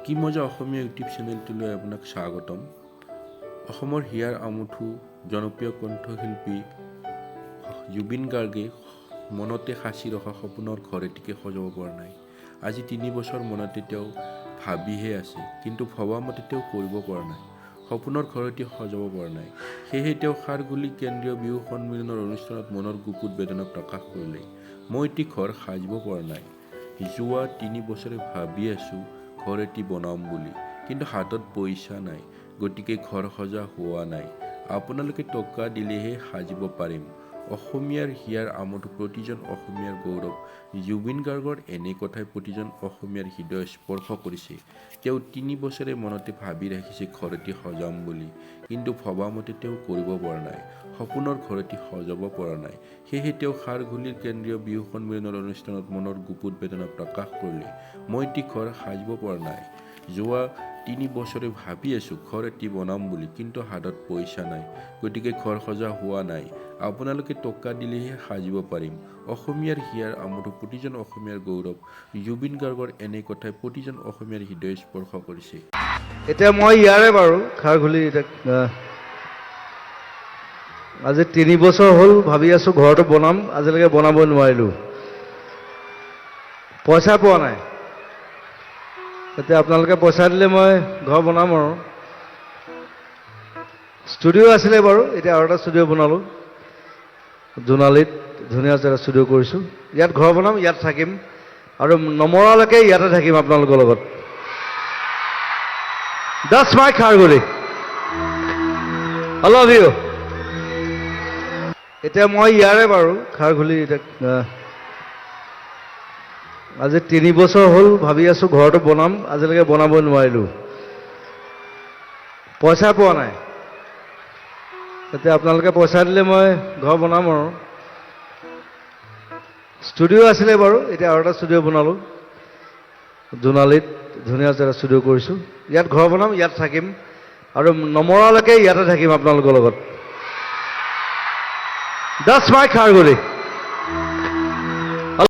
কি মজা অসমীয়া ইউটিউব চেনেলটোলৈ আপোনাক স্বাগতম। অসমৰ হিয়াৰ আমঠু জনপ্ৰিয় কণ্ঠশিল্পী জুবিন গাৰ্গে মনতে সাঁচি ৰখা সপোনৰ ঘৰ এটিকে সজাব পৰা নাই। আজি 3 বছৰ মনতে তেওঁ ভাবিহে আছে, কিন্তু ভবামতে তেওঁ কৰিব পৰা নাই, সপোনৰ ঘৰ এটি সজাব পৰা নাই। সেয়েহে তেওঁ খাৰঘুলি কেন্দ্ৰীয় বিহু সন্মিলনৰ অনুষ্ঠানত মনৰ গুপুত বেদনা প্ৰকাশ কৰিলে, "মই এটি ঘৰ সাজিব পৰা নাই। যোৱা 3 বছৰে ভাবি আছোঁ ঘৰ এটি বনাম বুলি, কিন্তু হাতত পইচা নাই, গতিকে ঘৰ সজা হোৱা নাই। আপোনালোকে টকা দিলেহে সাজিব পাৰিম।" অসমীয়াৰ হিয়াৰ আমঠু, প্ৰতিজন অসমীয়াৰ গৌৰৱ জুবিন গাৰ্গৰ এনে কথাই প্ৰতিজন অসমীয়াৰ হৃদয় স্পৰ্শ কৰিছে। তেওঁ 3 বছৰে মনতে ভাবি ৰাখিছে ঘৰ এটি সজাম বুলি, কিন্তু ভবামতে তেওঁ কৰিব পৰা নাই, সপোনৰ ঘৰ এটি সজাব পৰা নাই। সেয়েহে তেওঁ খাৰঘুলিৰ কেন্দ্ৰীয় বিহু সন্মিলনৰ অনুষ্ঠানত মনৰ গুপুত বেদনা প্ৰকাশ কৰিলে, "মই এটি ঘৰ সাজিব পৰা নাই। যোৱা 3 বছৰে ভাবি আছোঁ ঘৰ এটি বনাম বুলি, কিন্তু হাতত পইচা নাই, গতিকে ঘৰ সজা হোৱা নাই। আপোনালোকে টকা দিলেহে সাজিব পাৰিম।" অসমীয়াৰ হিয়াৰ আমঠু, প্ৰতিজন অসমীয়াৰ গৌৰৱ জুবিন গাৰ্গৰ এনে কথাই প্ৰতিজন অসমীয়াৰ হৃদয় স্পৰ্শ কৰিছে। এতিয়া মই ইয়াৰে বাৰু খাৰঘুলি। এতিয়া আজি 3 বছৰ হ'ল ভাবি আছোঁ ঘৰটো বনাম, আজিলৈকে বনাব নোৱাৰিলোঁ, পইচা পোৱা নাই। এতিয়া আপোনালোকে পইচা দিলে মই ঘৰ বনাম। আৰু ষ্টুডিঅ' আছিলে বাৰু, এতিয়া আৰু এটা ষ্টুডিঅ' বনালোঁ জোনালীত, ধুনীয়া এটা ষ্টুডিঅ' কৰিছোঁ। ইয়াত ঘৰ বনাম, ইয়াত থাকিম আৰু নমৰালৈকে ইয়াতে থাকিম আপোনালোকৰ লগত। That's my Kharghuli. I love you. এতিয়া মই ইয়াৰে বাৰু খাৰঘুলি। এতিয়া আজি 3 বছৰ হ'ল ভাবি আছোঁ ঘৰটো বনাম, আজিলৈকে বনাব নোৱাৰিলোঁ, পইচা পোৱা নাই। এতিয়া আপোনালোকে পইচা দিলে মই ঘৰ বনাম। আৰু ষ্টুডিঅ' আছিলে বাৰু, এতিয়া আৰু এটা ষ্টুডিঅ' বনালোঁ জোনালীত, ধুনীয়া এটা ষ্টুডিঅ' কৰিছোঁ। ইয়াত ঘৰ বনাম, ইয়াত থাকিম আৰু নমৰালৈকে ইয়াতে থাকিম আপোনালোকৰ লগত। That's my Kharghuli.